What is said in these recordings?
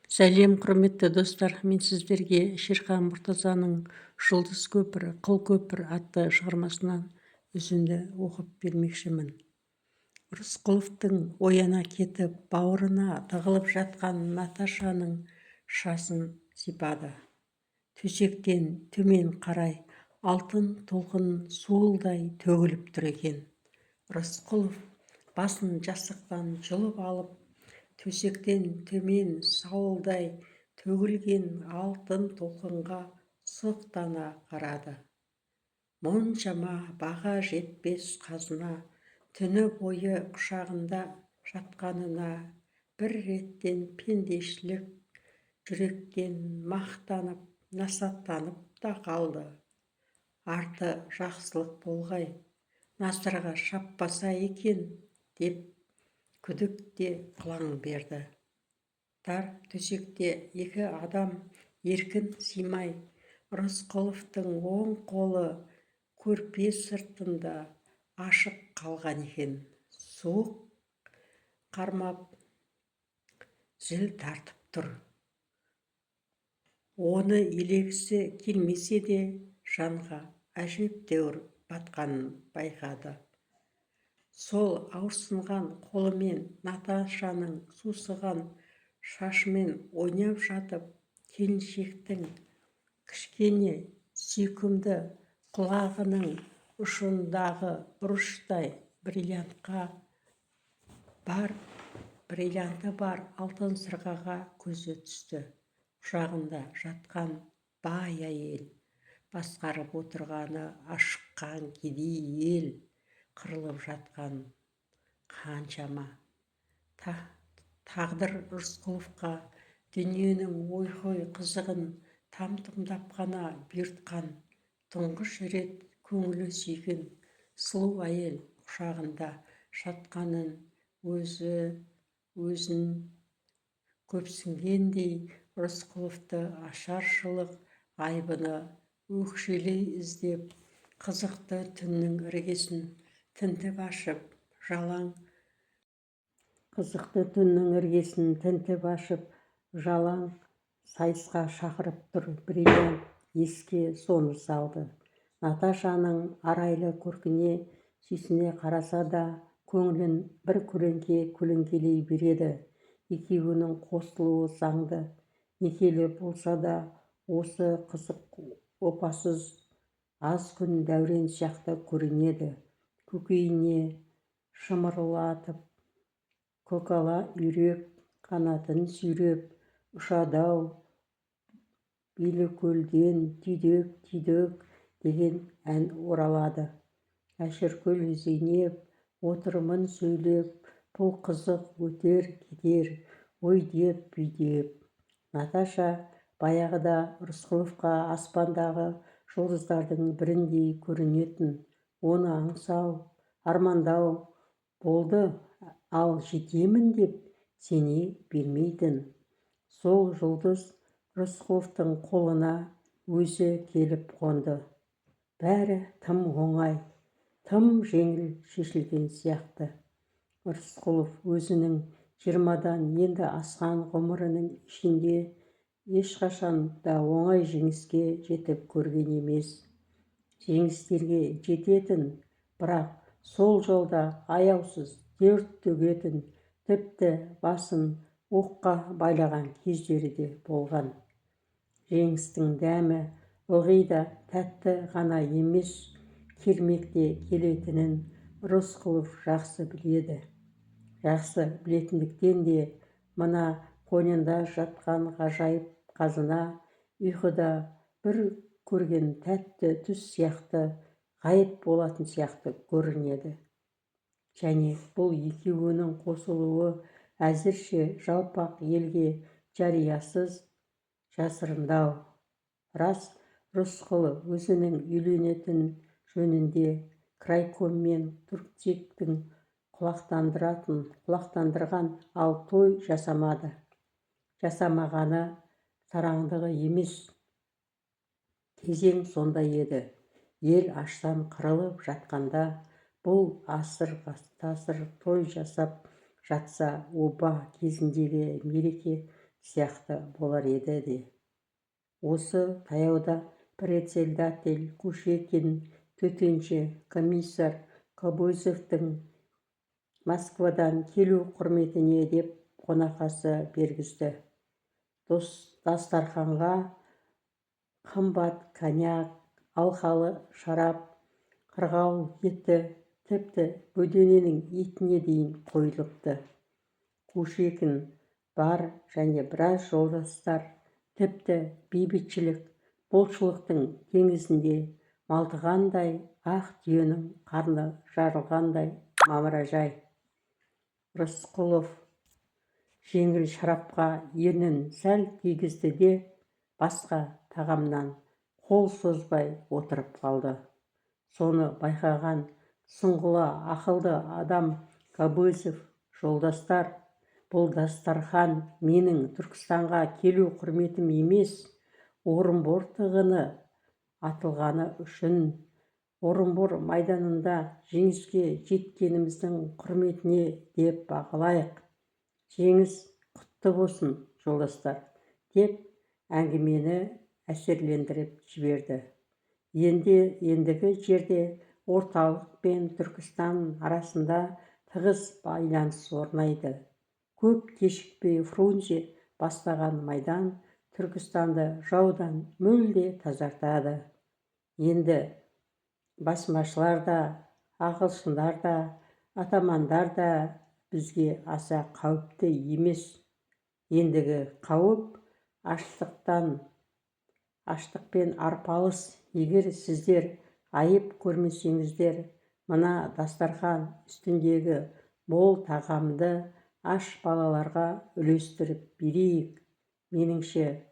Сәлем, құрметті достар! Мен сіздерге Шерхан Мұртазаның «Жұлдыз көпір, қыл көпір» атты шығармасынан үзінді оқып бермекшімін. Рысқұловтың ояна кетіп, бауырына тығылып жатқан Наташаның шашын сипады. Төсектен төмен қарай алтын толқын суылдай төгіліп тұр екен. Рысқұлов басын жастықтан жұлып алып, төсектен төмен сауылдай төгілген алтын толқынға сұқтана қарады. Мұншама баға жетпес қазына түні бойы құшағында жатқанына бір реттен пендешілік жүректен мақтанып, насаттанып та қалды. Арты жақсылық болғай, насырға шаппаса екен деп күдік те қылаң берді. Тар төсекте екі адам еркін сыймай, Рысқұловтың оң қолы көрпе сыртында ашық қалған екен. Суық қармап, зіл тартып тұр. Оны елегісі келмесе де, жанға әжептәуір батқанын байқады. Сол ауырсынған қолымен Наташаның сусыған шашымен ойнап жатып, келіншектің кішкене сүйкімді құлағының ұшындағы бұрыштай бриллианты бар алтын сырғаға көзі түсті. Құшағында жатқан бай әйел, басқарып отырғаны ашыққан кедей ел, қырылып жатқан қаншама. Тағдыр Рысқұловқа дүниенің ой-хой қызығын там-тұмдап қана бұйыртқан. Тұңғыш рет көңілі сүйген сұлу әйел құшағында жатқанын өзі өзін көпсінгендей, Рысқұловты ашаршылық айбыны өкшелей іздеп, қызықты түннің іргесін тінтіп ашып, жалаң қызықты түннің іргесін тінтіп ашып, жалаң сайысқа шақырып тұр. Бриллиант еске соны салды. Наташаның арайлы көркіне сүйсіне қараса да, көңілін бір көлеңке көлеңкелей береді. Екеуінің қосылуы заңды некелі болса да, осы қызық опасыз аз күн дәурен сияқты көрінеді. Көкейіне шымырлатып көкала үйрек қанатын сүйреп ұшады-ау, Билікөлден түйдек-түйдек деген ән оралады. Әшіркүл Зейнеп, отырмын сөйлеп, бұл қызық өтер кетер өйдеп бүйдеп. Наташа баяғыда Рысқұловқа аспандағы жұлдыздардың біріндей көрінетін. Оны аңсау, армандау болды, ал жетемін деп сене бермейтін. Сол жұлдыз Рысқұловтың қолына өзі келіп қонды. Бәрі тым оңай, тым жеңіл шешілген сияқты. Рысқұлов өзінің 20-дан енді асқан ғұмырының ішінде ешқашан да оңай жеңіске жетіп көрген емес. Жеңістерге жететін, бірақ сол жолда аяусыз тер төгетін, тіпті басын оққа байлаған кездері де болған. Жеңістің дәмі ылғи да тәтті ғана емес, кермек те келетінін Рысқұлов жақсы біледі. Жақсы білетіндіктен де мына қойнында жатқан ғажайып қазына ұйқыда бір көрген тәтті түс сияқты ғайып болатын сияқты көрінеді. Және бұл екеуінің қосылуы әзірше жалпақ елге жариясыз, жасырындау. Рас, Рысқұлов өзінің үйленетін жөнінде крайком мен Түркцикті құлақтандырған, ал той жасамады. Жасамағаны сараңдығы емес, кезең сондай еді. Ел аштан қырылып жатқанда бұл асыр-тасыр той жасап жатса, оба кезіндегі мереке сияқты болар еді де. Осы таяуда председатель Кушекин төтенше комиссар Кобозевтің Москвадан келу құрметіне деп қонақасы бергізді. Дастарқанға қымбат коньяк, алқалы шарап, қырғауыл еті, тіпті бөдененің етіне дейін қойылыпты. Кушекин бар және біраз жолдастар тіпті бейбітшілік, молшылықтың теңізінде малтығандай, ақ түйенің қарны жарылғандай мамыражай. Рысқұлов жеңіл шарапқа ернін сәл тигізді де, басқа тағамнан қол созбай отырып қалды. Соны байқаған сұңғыла ақылды адам Кобозев: «Жолдастар, бұл дастархан менің Түркістанға келу құрметім емес, Орынбор тығыны атылғаны үшін, Орынбор майданында жеңіске жеткеніміздің құрметіне деп бағалайық. Жеңіс құтты болсын, жолдастар», – деп әңгімені әсерлендіріп жіберді. Енді ендігі жерде орталық пен Түркістан арасында тығыз байланыс орнайды. Көп кешікпей Фрунзе бастаған майдан Түркістанды жаудан мүлде тазартады. Енді басмашылар да, ағылшындар да, атамандар да бізге аса қауіпті емес. Ендігі қауіп аштықпен арпалыс. Егер сіздер айып көрмесеңіздер, мына дастархан үстіндегі мол тағамды аш балаларға үлестіріп берейік. Меніңше,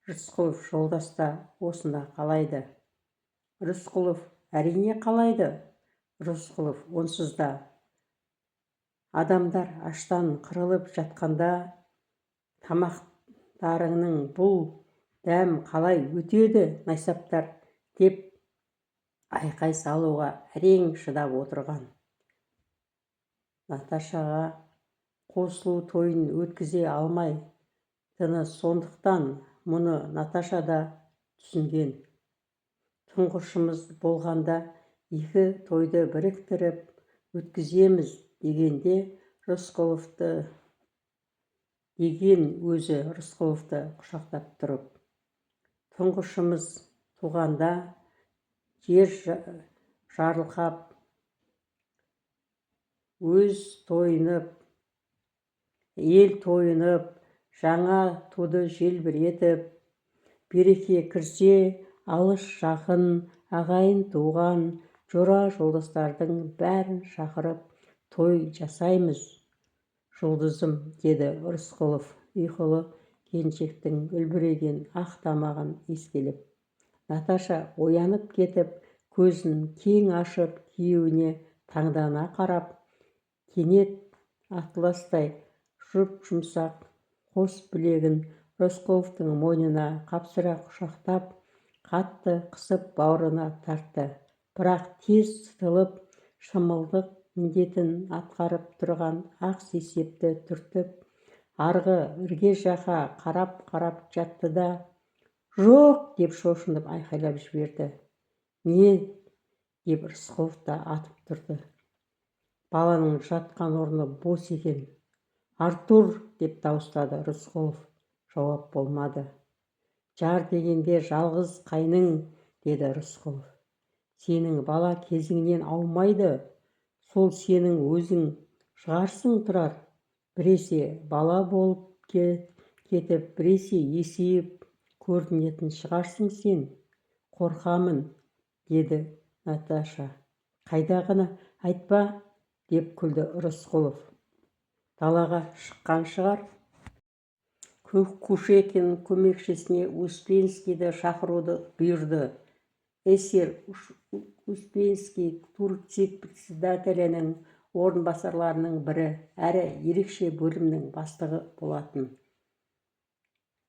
Рысқұлов жолдас та осыны қалайды. Рысқұлов әрине қалайды. Рысқұлов онсыз да адамдар аштан қырылып жатқанда «Тамақтарыңнан бұл дәм қалай өтеді, найсаптар?» деп айқай салуға әрең шыдап отырған. Наташаға қосылу тойын өткізе алмайтыны сондықтан. Мұны Наташа да түсінген. «Тұңғышымыз болғанда екі тойды біріктіріп өткіземіз», – дегенде Рысқұловты, деген өзі Рысқұловты құшақтап тұрып. «Тұңғышымыз туғанда жер жарылқап, өз тойынып, ел тойынып, жаңа туды желбіретіп, береке кірсе, алыс-жақын, ағайын-туған, жора-жолдастардың бәрін шақырып той жасаймыз, жұлдызым», – деді Рысқұлов ұйқылы келіншектің үлбіреген ақ тамағын иіскелеп. Наташа оянып кетіп, көзін кең ашып, күйеуіне таңдана қарап, кенет атластай жұп-жұмсақ қос білегін Рысқұловтың мойнына қапсыра құшақтап, қатты қысып бауырына тартты. Бірақ тез сытылып, шымылдық міндетін атқарып тұрған ақ сейсепті түртіп, арғы ірге жаққа қарап-қарап жатты да: «Жоқ!» – деп шошынып айқайлап жіберді. «Не?» – деп Рысқұлов та атып тұрды. Баланың жатқан орны бос екен. «Артур!» – деп дауыстады Рысқұлов. Жауап болмады. «Жар дегенде жалғыз қайның, – деді Рысқұлов, – сенің бала кезіңнен аумайды. Сол сенің өзің шығарсың, Тұрар. Біресе бала болып кетіп, біресе есейіп көрінетін шығарсың сен». «Қорқамын», – деді Наташа. «Қайдағыны айтпа», – деп күлді Рысқұлов. «Далаға шыққан шығар». Кушекин көмекшісіне Успенскийді шақыруды бұйырды. Эсер Успенский Турцик председателінің орынбасарларының бірі әрі ерекше бөлімнің бастығы болатын.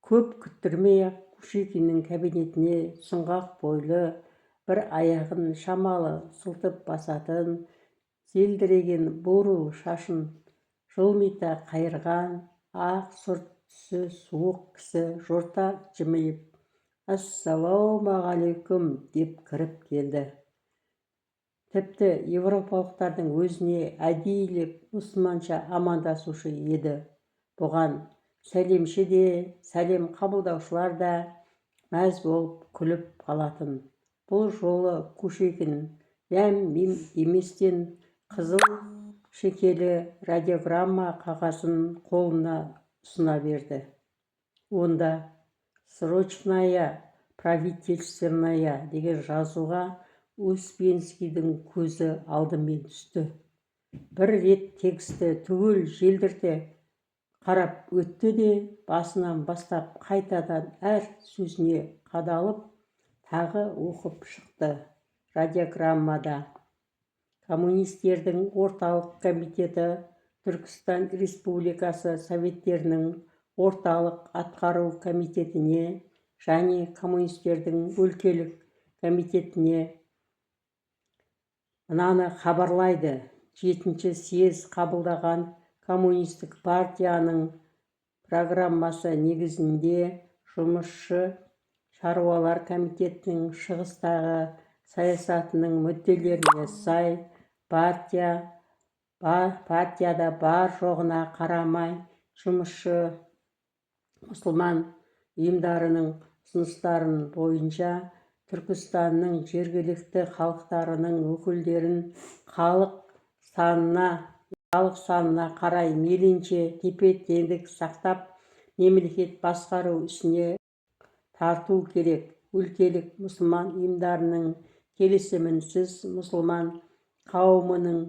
Көп күттірмей-ақ Кушекиннің кабинетіне сұңғақ бойлы, бір аяғын шамалы сылтып басатын, желдіреген бурыл шашын жылмита қайырған, ақ сұр Түсі суық кісі жорта жымиып, «Ассалаумағалейкүм!» деп кіріп келді. Тіпті еуропалықтардың өзіне әдейілеп мұсылманша амандасушы еді. Бұған сәлемші де, сәлем қабылдаушылар да мәз болып күліп қалатын. Бұл жолы Кушекин ләм-мим деместен қызыл шекелі радиограмма қағазын қолына ұсына берді. Онда «Срочная правительственная» деген жазуға Успенскийдің көзі алдымен түсті. Бір рет тексті түгел желдірте қарап өтті де, басынан бастап қайтадан әр сөзіне қадалып тағы оқып шықты. Радиограммада: «Коммунистердің Орталық Комитеті Түркістан Республикасы Советтерінің Орталық Атқару Комитетіне және Коммунистердің өлкелік комитетіне мынаны хабарлайды: Жетінші съезд қабылдаған Коммунистік партияның программасы негізінде Жұмысшы шаруалар комитетінің шығыстағы саясатының мүдделеріне сай партияда бар-жоғына қарамай жұмысшы мұсылман ұйымдарының ұсыныстары бойынша Түркістанның жергілікті халықтарының өкілдерін халық санына қарай мейлінше тепе-теңдік сақтап, мемлекет басқару ісіне тарту керек. Өлкелік мұсылман ұйымдарының келісімінсіз мұсылман қауымының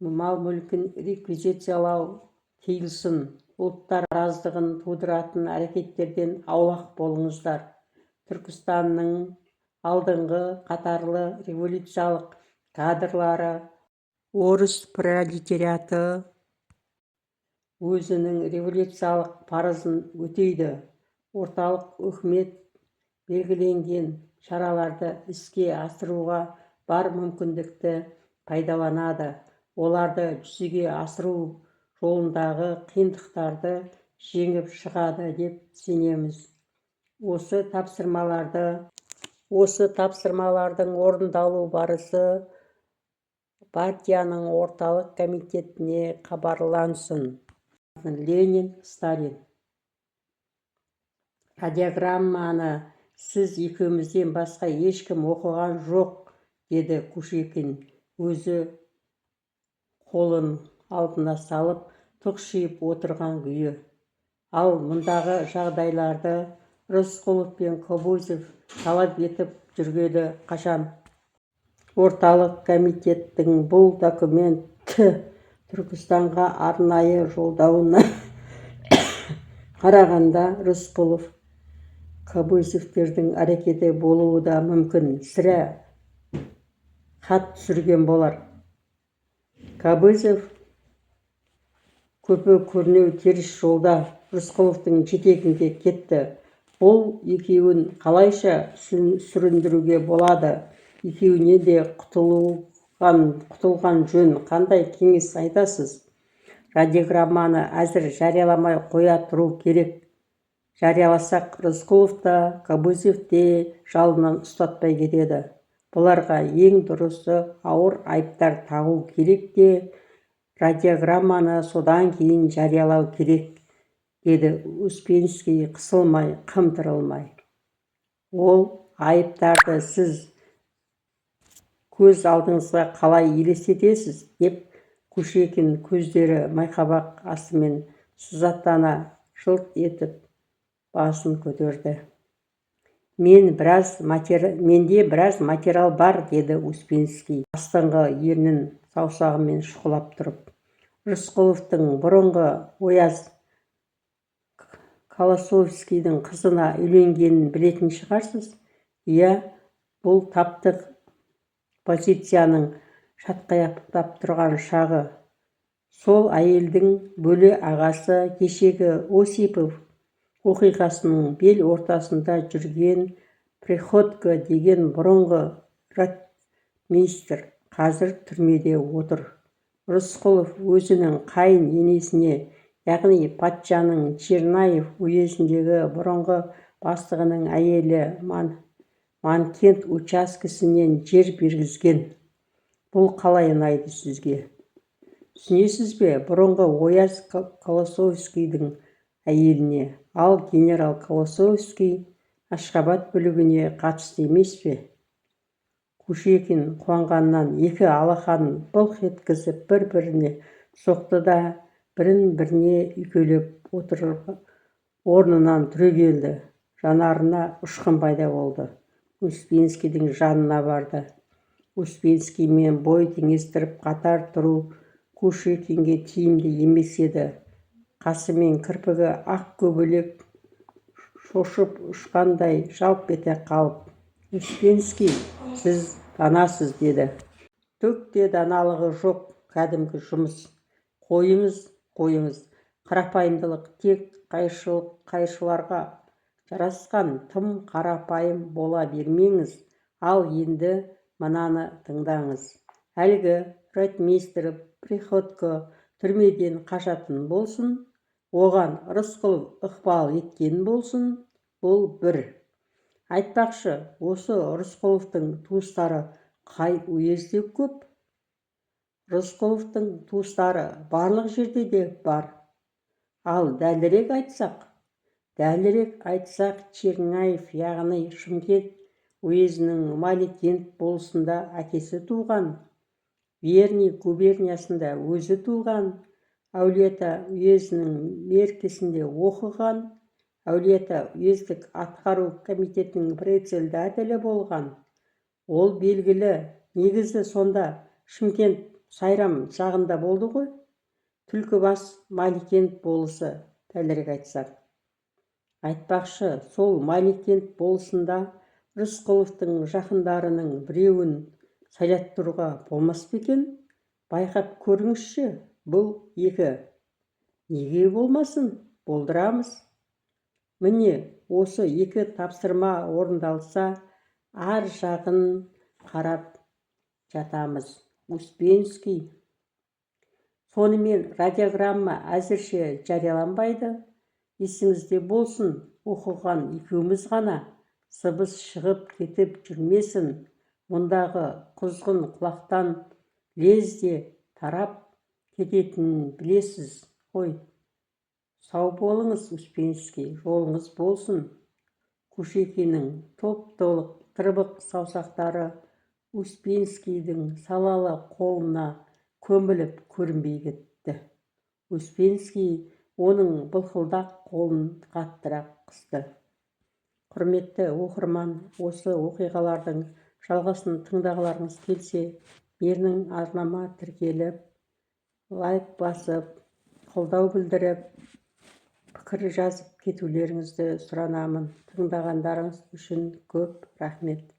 мал-мүлкін реквизициялау тыйылсын. Ұлттар араздығын тудыратын әрекеттерден аулақ болыңыздар. Түркістанның алдыңғы қатарлы революциялық кадрлары, орыс пролетариаты өзінің революциялық парызын өтейді. Орталық өкімет белгіленген шараларды іске асыруға бар мүмкіндікті пайдаланады, оларды жүзеге асыру жолындағы қиындықтарды жеңіп шығады деп сенеміз. Осы тапсырмалардың орындалу барысы партияның Орталық Комитетіне хабарлансын. Ленин, Сталин». «Радиограмманы сіз екеумізден басқа ешкім оқыған жоқ, — деді Кушекин өзі қолын алдына салып, тұқшиып отырған күйі. — Ал мұндағы жағдайларды Рысқұлов пен Кобозев талап етіп жүргелі қашан? Орталық Комитеттің бұл документті Түркістанға арнайы жолдауына қарағанда, Рысқұлов, Кобозевтердің әрекеті болуы да мүмкін. Сірә, хат түсірген болар. Кобозев көпе-көрнеу теріс жолда, Рысқұловтың жетегінде кетті. Бұл екеуін қалайша сүріндіруге болады? Екеуінен де құтылған жөн. Қандай кеңес айтасыз?» «Радиограмманы әзір жарияламай қоя тұру керек. Жарияласақ, Рысқұлов та, Кобозев те жалынан ұстатпай кетеді. Бұларға ең дұрысы ауыр айыптар тағу керек те, радиограмманы содан кейін жариялау керек», — деді Успенский қысылмай, қымтырылмай. «Ол айыптарды сіз көз алдыңызға қалай елестетесіз?» — деп Кушекин көздері майқабақ астымен сызаттана жылт етіп басын көтерді. «Менде біраз материал бар», — деді Успенский астыңғы ернін саусағымен шұқылап тұрып. «Рысқұловтың бұрынғы ояз Колосовскийдің қызына үйленгенін білетін шығарсыз? Иә, бұл таптық позицияның шатқаяқтап тұрған шағы. Сол әйелдің бөле ағасы, кешегі Осипов оқиғасының бел ортасында жүрген Приходько деген бұрынғы ротмистр қазір түрмеде отыр. Рысқұлов өзінің қайын енесіне Яғни патшаның Черняев уезіндегі бұрынғы бастығының әйелі Манкент учаскесінен жер бергізген. Бұл қалай ұнайды сізге? Түсінесіз бе, бұрынғы ояз Колосовскийдің әйеліне. Ал генерал Колосовский Ашғабад бүлігіне қатысты емес пе? Кушекин қуанғаннан екі алақанын былқ еткізіп бір-біріне соқты да, бірін-біріне үйкелеп орнынан түрегелді. Жанарына ұшқын пайда болды. Успенскийдің жанына барды. Успенскиймен бой теңестіріп қатар тұру Кушекинге тиімді емес еді. Қасы мен кірпігі ақ көбелек шошып ұшқандай жалп ете қалып: «Успенский, сіз данасыз», – деді. «Түк те даналығы жоқ, кәдімгі жұмыс. Қойыңыз, қойыңыз, қарапайымдылық тек қайыршыларға жарасқан, тым қарапайым бола бермеңіз. Ал енді мынаны тыңдаңыз. Әлгі ротмистр Приходько түрмеден қашатын болсын, оған Рысқұлов ықпал еткен болсын, бұл бір. Айтпақшы, осы Рысқұловтың туыстары қай уезде көп?» «Рысқұловтың туыстары барлық жерде де бар. Ал дәлірек айтсақ, Черняев, яғни Шымкент уезінің Маликент болысында әкесі туған, Верный губерниясында өзі туған, Әулиеата уезінің Меркісінде оқыған, Әулиеата уездік атқару комитетінің председателі болған. Ол белгілі. Негізі сонда Шымкент Сайрам жағында болды ғой. Түлкібас, Маликент болысы, дәлірек айтсақ. Айтпақшы, сол Маликент болысында Рысқұловтың жақындарының біреуін сайлаттыруға болмас па екен? Байқап көріңізші, бұл екі. Неге болмасын, болдырамыз. Міне, осы екі тапсырма орындалса, ар жағын қарап жатамыз, Успенский. Сонымен, радиограмма әзірше жарияланбайды. Есіңізде болсын, оқыған екеуміз ғана. Сыбыс шығып кетіп жүрмесін. Мұндағы құзғын құлақтан лезде тарап кететінін білесіз ғой. Сау болыңыз, Успенский, жолыңыз болсын». Кушекиннің топ-толық тырбық саусақтары Успенскийдің салалы қолына көміліп көрінбей кетті. Успенский оның былқылдақ қолын қаттырақ қысты. Құрметті оқырман, осы оқиғалардың жалғасын тыңдағыларыңыз келсе, менің арнама тіркеліп, лайк басып, қолдау білдіріп, пікір жазып кетулеріңізді сұранамын. Тыңдағандарыңыз үшін көп рахмет.